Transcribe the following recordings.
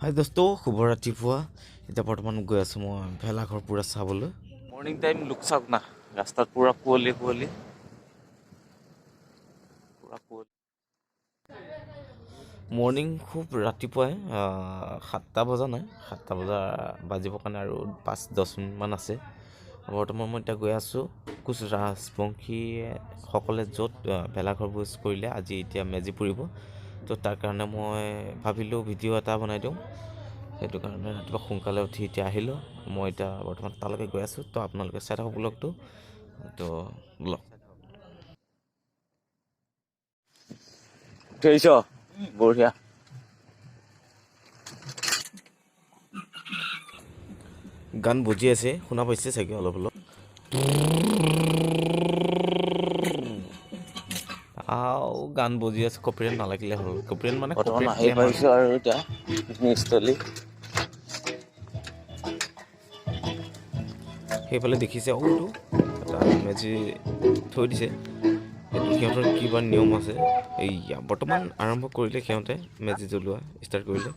হাই দোস্ত, শুভ ৰাতিপুৱা। এতিয়া বৰ্তমান গৈ আছোঁ মই ভেলাঘৰ পূৰা চাবলৈ। মৰ্ণিং টাইম লুক চাওক না, ৰাস্তাত পুৰা কুঁৱলী কুঁৱলী, পুৰা কুঁৱলী। মৰ্ণিং খুব ৰাতিপুৱাই 7টা বজা নাই, 7টা বজা বাজিবৰ কাৰণে আৰু 5-10 মিনিটমান আছে। বৰ্তমান মই এতিয়া গৈ আছোঁ কোচ ৰাজবংশীসকলে য'ত ভেলাঘৰ ভোজ কৰিলে, আজি এতিয়া মেজি পুৰিব। তো তাৰ কাৰণে মই ভাবিলোঁ ভিডিঅ' এটা বনাই দিওঁ, সেইটো কাৰণে ৰাতিপুৱা সোনকালে উঠি এতিয়া আহিলোঁ। মই এতিয়া বৰ্তমান তালৈকে গৈ আছোঁ, তো আপোনালোকে চাই থাকক ব্লগটো। তো ব্লগ উঠি আহিছ, বঢ়িয়া। গান বজি আছে, শুনা পাইছে চাগে অলপ অলপ। আও গান বজি আছে, কপিৰাইট নালাগিলে হ'ল। কপিৰাইট মানে বৰ্তমান copyright আহি claim আৰু। পাইছোঁ আৰু এতিয়া পিকনিকস্থলী। সেইফালে দেখিছে সৌটো এটা মেজি থৈ দিছে, সেইটো সিহঁতৰ কিবা নিয়ম আছে। এইয়া বৰ্তমান আৰম্ভ কৰিলে সিহঁতে মেজি জ্বলোৱা ষ্টাৰ্ট কৰিলে।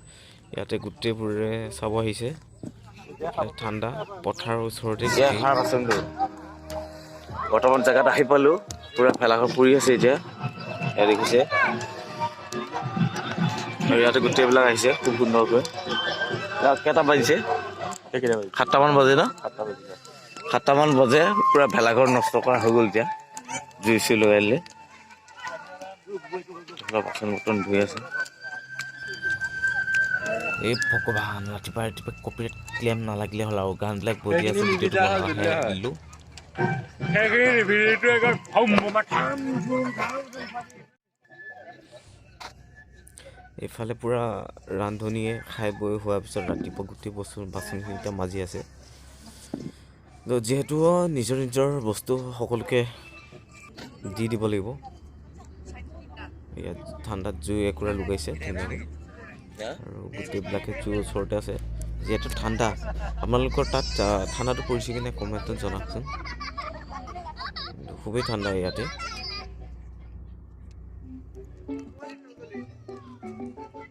ইয়াতে গোটেইবোৰে চাব আহিছে। ঠাণ্ডা পথাৰৰ ওচৰতে এতিয়া গোটেই। সাৰ বাচনটো বৰ্তমান জেগাত আহি পালোঁ, পুৰা ভেলাঘৰ পুৰি আছে এতিয়া, এয়া দেখিছে। আৰু ইয়াতে গোটেইবিলাক আহিছে খুব সুন্দৰকৈ। এতিয়া কেইটা বাজিছে? 7টামান বাজে ন? 7টামান বাজে। পুৰা ভেলাঘৰ নষ্ট কৰা হৈ গ'ল এতিয়া, জুই চুই লগাই দিলে। অলপ বাচন বৰ্তন ধুই আছে। এই ভগৱান, ৰাতিপুৱা ৰাতিপুৱা কপিৰাইট ক্লেইম নালাগিলে হ'ল আৰু। গানবিলাক বজি আছে, ভিডিঅ'টো বনাহে দিলোঁ। এইফালে পূৰা ৰান্ধনীয়ে খাই বৈ হোৱাৰ পিছত ৰাতিপুৱা গোটেই বস্তু বাচনখিনি এতিয়া মাজি আছে। তো যিহেতু নিজৰ নিজৰ বস্তু সকলোকে দি দিব লাগিব। ইয়াত ঠাণ্ডাত জুই একুৰা লগাইছে ধুনীয়াকৈ আৰু গোটেইবিলাকে জুই ওচৰতে আছে। যিহেতু ঠাণ্ডা, আপোনালোকৰ তাত ঠাণ্ডাটো পৰিছে কিনে কমেণ্টত জনাওকচোন। খুবেই ঠাণ্ডা ইয়াতে।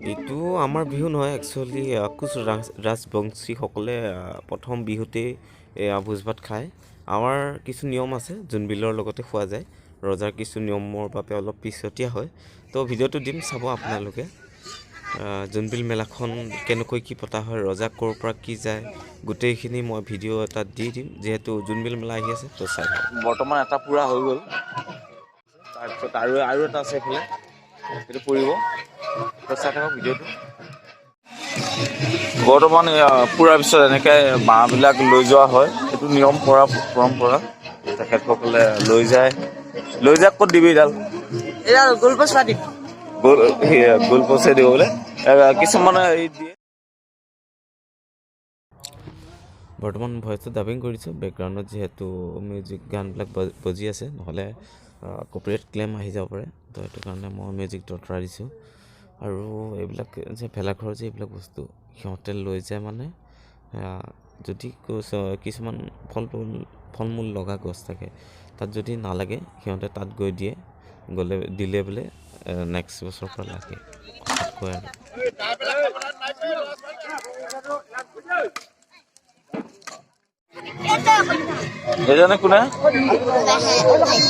এইটো আমাৰ বিহু নহয় একচুৱেলি, কোচ ৰাজবংশীসকলে প্ৰথম বিহুতেই এয়া ভোজ ভাত খায়। আমাৰ কিছু নিয়ম আছে, জোনবিলৰ লগতে খোৱা যায়। ৰজাৰ কিছু নিয়মৰ বাবে অলপ পিছতীয়া হয়। তো ভিডিঅ'টো দিম, চাব আপোনালোকে। জোনবিল মেলাখন কেনেকৈ কি পতা হয়, ৰজা ক'ৰ পৰা কি যায়, গোটেইখিনি মই ভিডিঅ' এটা দি দিম। যিহেতু জোনবিল মেলা আহি আছে, তো চাই থাকক। বৰ্তমান এটা পুৰা হৈ গ'ল, তাৰপিছত আৰু এটা আছে এইফালে, সেইটো পুৰিব। তো চাই থাকক ভিডিঅ'টো। বৰ্তমান এয়া পুৰাৰ পিছত এনেকৈ বাঁহবিলাক লৈ যোৱা হয়, সেইটো নিয়ম পৰম্পৰা। তেখেতসকলে লৈ যায়, লৈ যায়। ক'ত দিবি এইডাল? এইডাল গোলপোচ পাতিম। গোল পচে দিব বোলে। কিছুমানে এই দিয়ে। বৰ্তমান ভইচটো ডাবিং কৰিছোঁ, বেকগ্ৰাউণ্ডত যিহেতু মিউজিক গানবিলাক বজি আছে, নহ'লে কপিৰাইট ক্লেইম আহি যাব পাৰে। তো সেইটো কাৰণে মই মিউজিকটো আঁতৰাই দিছোঁ। আৰু এইবিলাক যে ভেলাঘৰ যে এইবিলাক বস্তু সিহঁতে লৈ যায়, মানে যদি কিছুমান ফল মূল লগা গছ থাকে, তাত যদি নালাগে সিহঁতে তাত গৈ দিয়ে, গ'লে দিলে বোলে নেক্সট বছৰৰ পৰা লাগে, কথাত কয় আৰু। এইজনে কোনে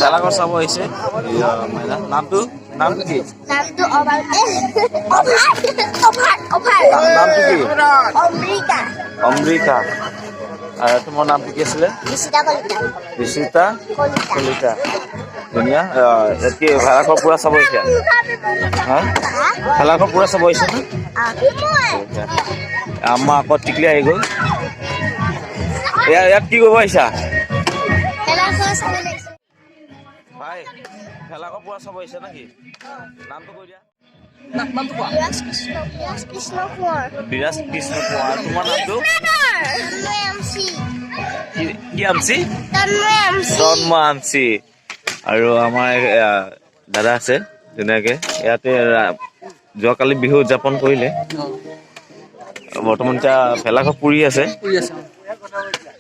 ভেলাঘৰ চাব আহিছে? এইয়া মাইনা। নামটো কি? নামটো অভাৰ, অভাৰ, অভাৰ। নামটো কি? অমৃতা। অমৃতা। আৰু তোমাৰ নামটো কি আছিলে? ঋষিতা কলিতা। ঋষিতা কলিতা। কলিতা। ধুনীয়া। ইয়াত কি ভেলাঘৰ পুৰা চাব আহিছা? হা, ভেলাঘৰ পুৰা চাব আহিছা নে? আমাৰ আকৌ টিকলি আহি গ'ল। ইয়াত কি কৰিব আহিছা? ভেলাঘৰ চাবলৈ আহিছো। ভাই, ভেলাঘৰ পুৰা চাব আহিছা নেকি? নামটো কৈ দিয়া। বিৰাজ কৃষ্ণ, বিৰাজ কৃষ্ণ কোঁৱৰ। বিৰাজ কৃষ্ণ কোঁৱৰ। আৰু তোমাৰ নামটো? তন্ময় আমচি। কি আমচি? তন্ময় আমচি। তন্ময় আমচি। আৰু আমাৰ দাদা আছে ধুনীয়াকে ইয়াতে, যোৱাকালি বিহু উদযাপন কৰিলে। বৰ্তমান এতিয়া ভেলাঘৰ পুৰি আছে। পুৰি আছে।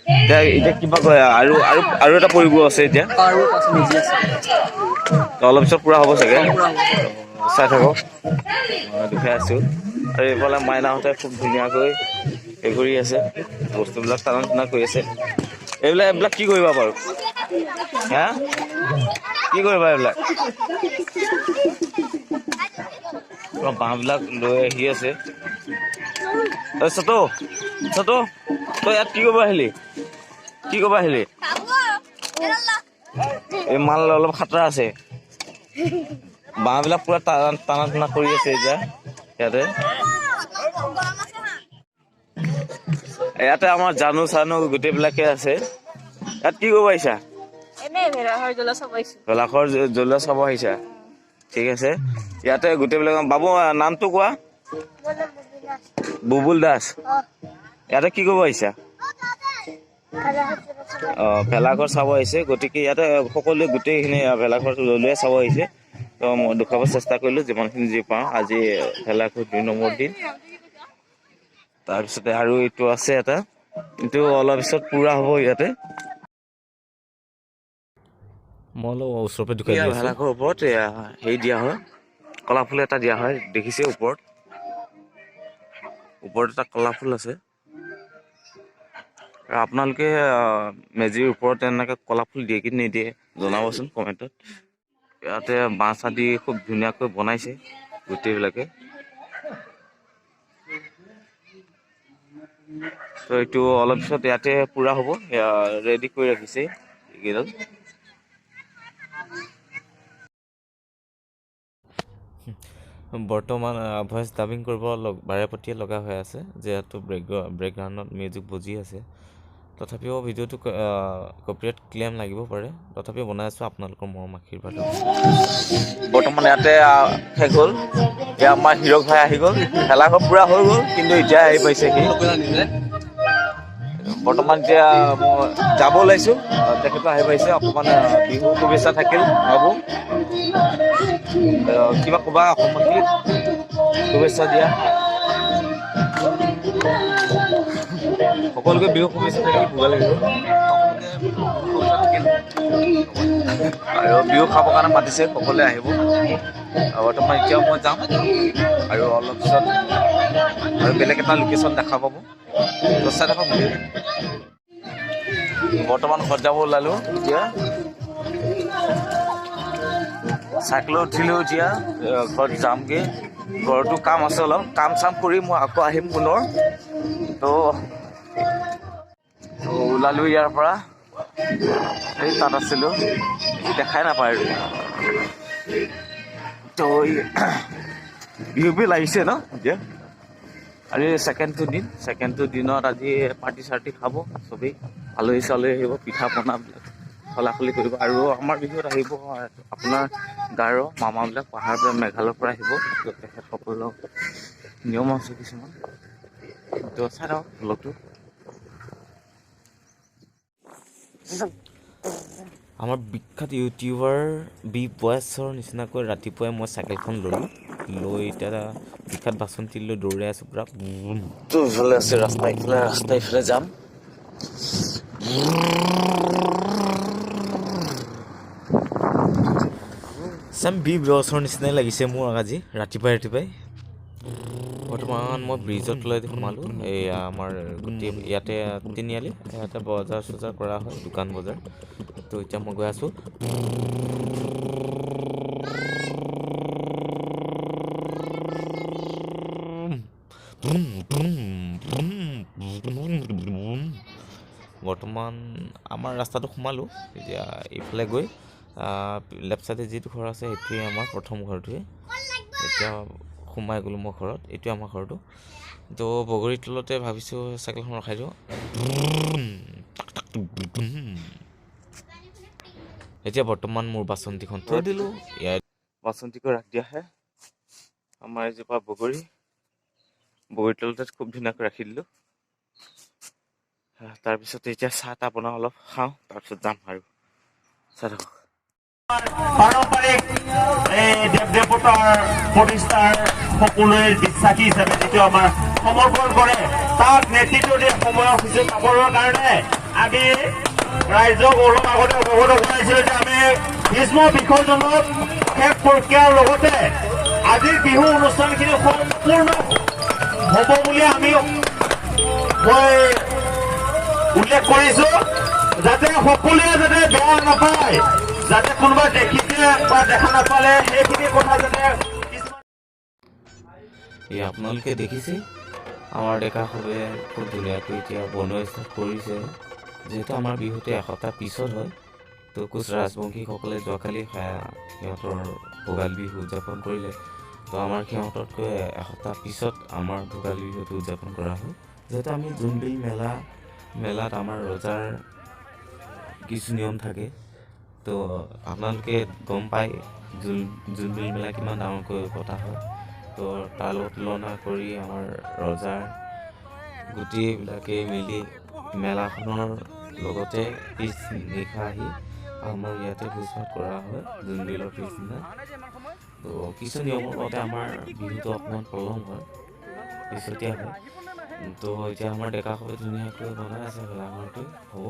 এতিয়া এতিয়া কিবা কয় আৰু আৰু আৰু এটা পৰিব আছে এতিয়া। আৰু পাছত মেজি আছে। তো অলপ পিছত পুৰা হ'ব চাগে। পুৰা হ'ব। চাই থাকক, মই দেখুৱাই আছোঁ। আৰু এইফালে মাইনাহঁতে খুব ধুনীয়াকৈ হেৰি কৰি আছে, বস্তুবিলাক টানা টুনা কৰি আছে। এইবিলাক কি কৰিবা বাৰু? হা, কি কৰিবা এইবিলাক? পুৰা বাঁহবিলাক লৈ আহি আছে। ঐ চটো, চটো, তই ইয়াত কি কৰিব আহিলি? কি কৰিব আহিলি? এই মাল অলপ খাতৰা আছে। বাঁহবিলাক পুৰা টানা টানা টুনা কৰি আছে এতিয়া ইয়াতে। ইয়াতে আমাৰ জানু চানু গোটেইবিলাকে আছে। ইয়াত কি কৰিব আহিছা? এনেই ভেলাঘৰ জ্বলা চাব আহিছো। ভেলাঘৰ জ্বলোৱা চাব আহিছা, ঠিক আছে। ইয়াতে গোটেইবিলাক, বাবু নামটো কোৱা? বুবুল দাস। ইয়াতে কি কৰিব আহিছা? অ, ভেলাঘৰ চাব আহিছে। গতিকে ইয়াতে সকলোৱে গোটেইখিনি ভেলাঘৰ জ্বলোৱাই চাব আহিছে। তো মই দেখুৱাব চেষ্টা কৰিলো যিমানখিনি যি পাওঁ। আজি ভেলাঘৰ 2 নম্বৰ দিন। তাৰপিছতে আৰু এইটো আছে এটা, এইটো অলপ পিছত পুৰা হ'ব ইয়াতে। মই অলপ ওচৰৰ পৰা দেখুৱাই এয়া দি আছোঁ। ভেলাঘৰৰ ওপৰত এয়া হেৰি দিয়া হয়, কলা ফুল এটা দিয়া হয়, দেখিছে ওপৰত, ওপৰত এটা কলা ফুল আছে। আৰু আপোনালোকে মেজিৰ ওপৰত এনেকে কলা ফুল দিয়ে কি নিদিয়ে জনাবচোন কমেণ্টত। ইয়াতে বাঁহ চাহ দি খুব ধুনীয়াকৈ বনাইছে গোটেইবিলাকে। তো এইটো অলপ পিছত ইয়াতে পুৰা হ'ব, ৰেডি কৰি ৰাখিছে এইকেইডাল। বৰ্তমান ভইচ ডাবিং কৰিব বাৰে প্ৰতিয়ে লগা হৈ আছে, যিহেতু বেকগ্ৰাউণ্ডত মিউজিক বজি আছে। তথাপিও ভিডিঅ'টো কপিৰাইট ক্লেইম লাগিব পাৰে, তথাপিও বনাই আছোঁ আপোনালোকৰ মৰম আশীৰ্বাদত। বৰ্তমান ইয়াতে শেষ হ'ল। এতিয়া আমাৰ হিৰক ভাই আহি গ'ল, ভেলাঘৰ পুৰা হৈ গ'ল, কিন্তু এতিয়া আহি পাইছে সি। বৰ্তমান এতিয়া মই যাব ওলাইছোঁ, তেখেতো আহি পাইছে। অকণমান বিহু শুভেচ্ছা থাকিল বাবু, কিবা ক'বা অসমবাসীক শুভেচ্ছা দিয়া? সকলোকে বিহু শুভেচ্ছা থাকিল, ভোগালী বিহু আৰু বিহু খাবৰ কাৰণে মাতিছে, সকলোৱে আহিব। বৰ্তমান এতিয়াও মই যাম আৰু অলপ পিছত আৰু বেলেগ এটা লোকেশ্যন দেখা পাব। তো চাই থাকক ভিডিঅ'টো। বৰ্তমান ঘৰত যাব ওলালো, এতিয়া চাইকেলত উঠিলো, এতিয়া ঘৰত যামগৈ। ঘৰতো কাম আছে অলপ, কাম চাম কৰি মই আকৌ আহিম পুনৰ। তো ওলালো ইয়াৰ পৰা, এই তাত আছিলোঁ, দেখাই নাপায় আৰু। তো বিহু বিহু লাগিছে ন এতিয়া। আৰু এই ছেকেণ্ডটো দিন, ছেকেণ্ডটো দিনত আজি পাৰ্টি চাৰ্টি খাব চবেই, আলহী চালহী আহিব, পিঠা পনাবিলাক খলাখলি কৰিব। আৰু আমাৰ বিহুত আহিব আপোনাৰ গাৰো মামাবিলাক পাহাৰৰ পৰা, মেঘালয়ৰ পৰা আহিব। তো তেখেতসকলৰ নিয়ম আছে কিছুমান। তো চাই থাকক ব্লগটো। আমাৰ বিখ্যাত ইউটিউবাৰ বি বয়েছৰ নিচিনাকৈ ৰাতিপুৱাই মই চাইকেলখন ল'লোঁ, লৈ এতিয়া বিখ্যাত বাচন্তি লৈ দৌৰাই আছোঁ পূৰা। তো ইফালে আছে ৰাস্তা, ইফালে ৰাস্তা, ইফালে যাম। চেম বি বয়ছৰ নিচিনাই লাগিছে মোৰ আজি ৰাতিপুৱাই ৰাতিপুৱাই। বৰ্তমান মই ব্ৰিজত লৈ সোমালোঁ। এইয়া আমাৰ গোটেই ইয়াতে তিনিআলি, ইয়াতে বজাৰ চজাৰ কৰা হয়, দোকান বজাৰ। তো এতিয়া মই গৈ আছোঁ। বৰ্তমান আমাৰ ৰাস্তাটো সোমালোঁ। এতিয়া এইফালে গৈ লেফ্ট চাইডে যিটো ঘৰ আছে সেইটোৱে আমাৰ প্ৰথম ঘৰটোৱে। এতিয়া সোমাই গ'লোঁ মই ঘৰত, এইটোৱে আমাৰ ঘৰটো। তো বগৰীৰ তলতে ভাবিছোঁ চাইকেলখন ৰখাই দিওঁ। এতিয়া বৰ্তমান মোৰ বাচন্তিখন থৈ দিলোঁ ইয়াত। বাচন্তিকো ৰাখ দিয়াহে আমাৰ এজোপা বগৰী, বগৰীৰ তলতে খুব ধুনীয়াকৈ ৰাখি দিলোঁ। তাৰপিছত এতিয়া চাহ তাহ বনাওঁ, অলপ খাওঁ, তাৰপিছত যাম আৰু। চাই থাকক। পাৰম্পৰিক এই দেৱ দেৱতাৰ প্ৰতিষ্ঠাৰ সকলোৱে বিশ্বাসী হিচাপে যিটো আমাৰ সমৰ্পণ কৰে, তাক নেতৃত্ব দিয়ে সময়সূচী পাবৰ কাৰণে আমি ৰাইজক অলপ আগতে অৱগত কৰাইছিলো যে আমি ভীষ্ম বিসৰ্জনত শেষ প্ৰক্ৰিয়াৰ লগতে আজিৰ বিহু অনুষ্ঠানখিনি সম্পূৰ্ণ হ'ব বুলি মই উল্লেখ কৰিছো, যাতে সকলোৱে যাতে বেয়া নাপায়, যাতে কোনোবা দেখিছে বা দেখা নাপালে সেইখিনি কথা যাতে কিছুমান এই আপোনালোকে দেখিছে, আমাৰ ডেকা সবে খুব ধুনীয়াকৈ এতিয়া বনোৱা ষ্টাৰ্ট কৰিছে। যিহেতু আমাৰ বিহুটো এসপ্তাহ পিছত হয়, তো কোচ ৰাজবংশীসকলে যোৱাকালি সিহঁতৰ ভোগালী বিহু উদযাপন কৰিলে। তো আমাৰ সিহঁততকৈ এসপ্তাহ পিছত আমাৰ ভোগালী বিহুটো উদযাপন কৰা হয়। যিহেতু আমি জোনবিল মেলাত আমাৰ ৰজাৰ কিছু নিয়ম থাকে। তো আপোনালোকে গম পায় জোনবিল মেলা কিমান ডাঙৰকৈ পতা হয়। তো তাৰ লগত তুলনা কৰি আমাৰ ৰজাৰ গোটেইবিলাকে মিলি মেলাখনৰ লগতে পিছ নিশা আহি আমাৰ ইয়াতে ভোজ ভাত কৰা হয় জোনবিলৰ পিছদিনা। তো কিছু নিয়মৰ মতে আমাৰ বিহুটো অকণমান পলম হয়, পিছতীয়া হয়। তো এতিয়া আমাৰ ডেকাসকলে ধুনীয়াকৈ বনাই আছে ভেলাঘৰটো হ'ব।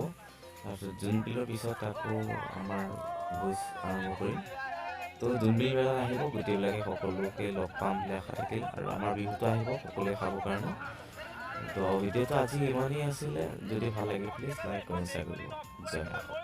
তাৰপিছত জোনবিলৰ পিছত আকৌ আমাৰ ভোজ আৰম্ভ কৰিম। তো জোনবিল মেলাত আহিব গোটেইবিলাকে, সকলোকে লগ পাম বুলি আশা থাকিল। আৰু আমাৰ বিহুটো আহিব সকলোৱে খাবৰ কাৰণে। তো ভিডিঅ'টো আজি ইমানেই আছিলে। যদি ভাল লাগে, প্লিজ লাইক, কমেণ্ট, শ্বেয়াৰ কৰিব। জয় আই অসম।